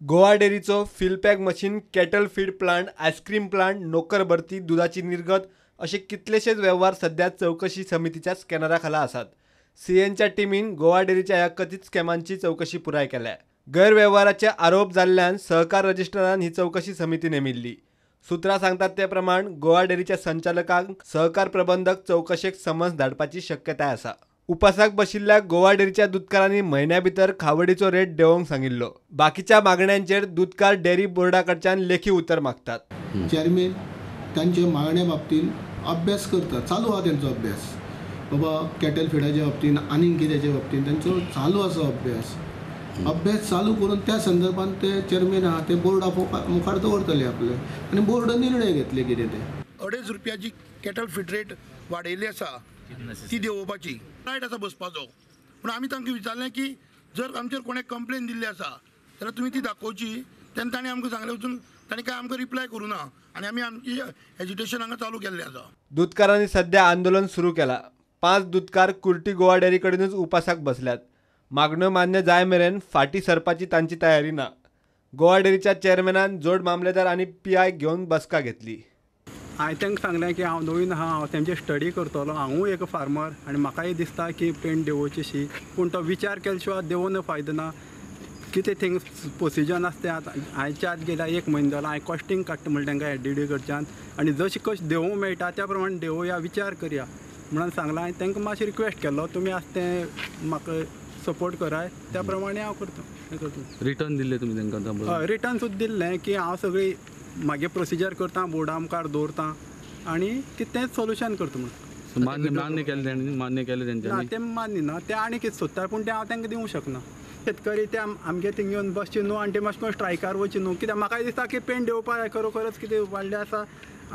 Goa डेअरीचो fill pack machine, cattle feed plant, ice cream plant, नोकर भरती, दुदाची निर्गत असे कितलेशेच वेव्हार सध्या चवकशी समितीच्या स्कॅनरा खाला आसात. सीएनच्या टीमीन गोवा डेअरीच्या ह्या कथीत स्कॅमांची चवकशी पुराय केल्या. गैरवेव्हाराचे आरोप जाल्ल्यान सहकार रजिस्ट्रारान ही चवकशी समिती नेमिल्ली. सूत्रां सांगतात ते प्रमाण गोवा डेअरीच्या संचालकांक सहकार प्रबंधक चवकशेक समन्स धाडपाची शक्यताय आसा. उपासाक बशिल्ल्या गोवा डेअरीच्या दुदकारांनी म्हयन्या भितर खावडीचो रेट देंवोवंक सांगिल्लो. बाकीच्या मागण्यांचेर दुदकार डेअरी बोर्डा कडच्यान लेखी उतर मागतात. चेअरमॅन तांचे मागण्या बाबतींत अभ्यास करता, चालू आहा तेंचो अभ्यास. बाबा कॅटल फिडाच्या बाबतींत आनीक कित्याच्या बाबतींत तेंचो चालू आसा अभ्यास. अभ्यास चालू करून त्या संदर्भात ते चेअरमॅन आहा ते बोर्डा मुखार दवरतले आपले आनी बोर्ड निर्णय घेतले कितें ते. 2.5 रुपयाची कॅटल फीड रेट वाडयल्ली आसा ती देंवोवपाची रायट आसा बसपाचो. पूण आमी तांकां विचारलें की जर आमचेर कोणें कंप्लेन दिल्ली आसा जाल्यार तुमी ती दाखोवची. तेन्ना तांणी आमकां सांगलें वचून तांणी कांय आमकां रिप्लाय करूं ना आनी आमी आमची एजिटेशन हांगा चालू केल्लें आसा. दुदकारांनी सध्या आंदोलन सुरू केलां. 5 दुदकार कुर्टी गोवा डेअरी कडेनूच उपासाक बसल्यात. मागण्यो मान्य जाय मेरेन फाटीं सरपाची तांची तयारी ना. गोवा डेअरीच्या चेअरमॅनान जोड मामलेदार आनी पीआय घेवन बसका घेतली. हांवें तांकां सांगलें की हांव नवीन आहा, हांव तेंचे स्टडी करतलो, हांवूय एक फार्मर आनी म्हाकाय दिसता की पेंट देंवोवची शी, पूण तो विचार केले शिवाय देंवोवन फायदो ना. कितें थिंग प्रोसिजर आसा तें आतां हांवें चार्ज केल्या 1 म्हयनो जालो, हांवें कॉस्टींग काडटा म्हणलें तांकां एडीडी कडच्यान आनी जशें कशें देंवोवंक मेळटा त्या प्रमाणे देंवोवया, विचार करया म्हणून सांगलां. हांवें तांकां मातशें रिक्वेस्ट केल्लो तुमी आसा तें म्हाका सपोर्ट कराय, त्या प्रमाणे हांव करता. रिटर्न दिल्लें तुमी तांकां? हय, रिटर्न सुद्दां दिल्लें की हांव सगळी मागीर प्रोसिजर करता, बोर्डा मुखार दवरता आनी कितेंच सोल्युशन करता म्हणून. मान्य केलें तांणी? मान्य केलें तेंच्यांनी? ना, तें मान्य ना, तें आनी कितें सोदता पूण तें हांव तांकां दिवंक शकना. शेतकरी ते आमगे थिंग येवन बसचे न्हू आनी ते मातशें करून स्ट्रायकार वचचे न्हू, कित्याक म्हाका दिसता की पेंट देंवपाक खरोखरच कितें वाडलें आसा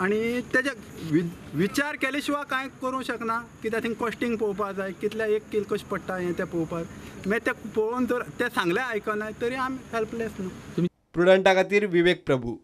आनी तेजे विचार केले शिवाय कांय करूंक शकना. कित्याक थिंग कॉस्टींग पळोवपाक जाय, कितल्या 1 कील कशें पडटा हें तें पळोवपाक. मागीर तें पळोवन जर तें सांगलें आयकना तरी आमी हेल्पलेस न्हू. प्रुडंटा खातीर विवेक प्रभू.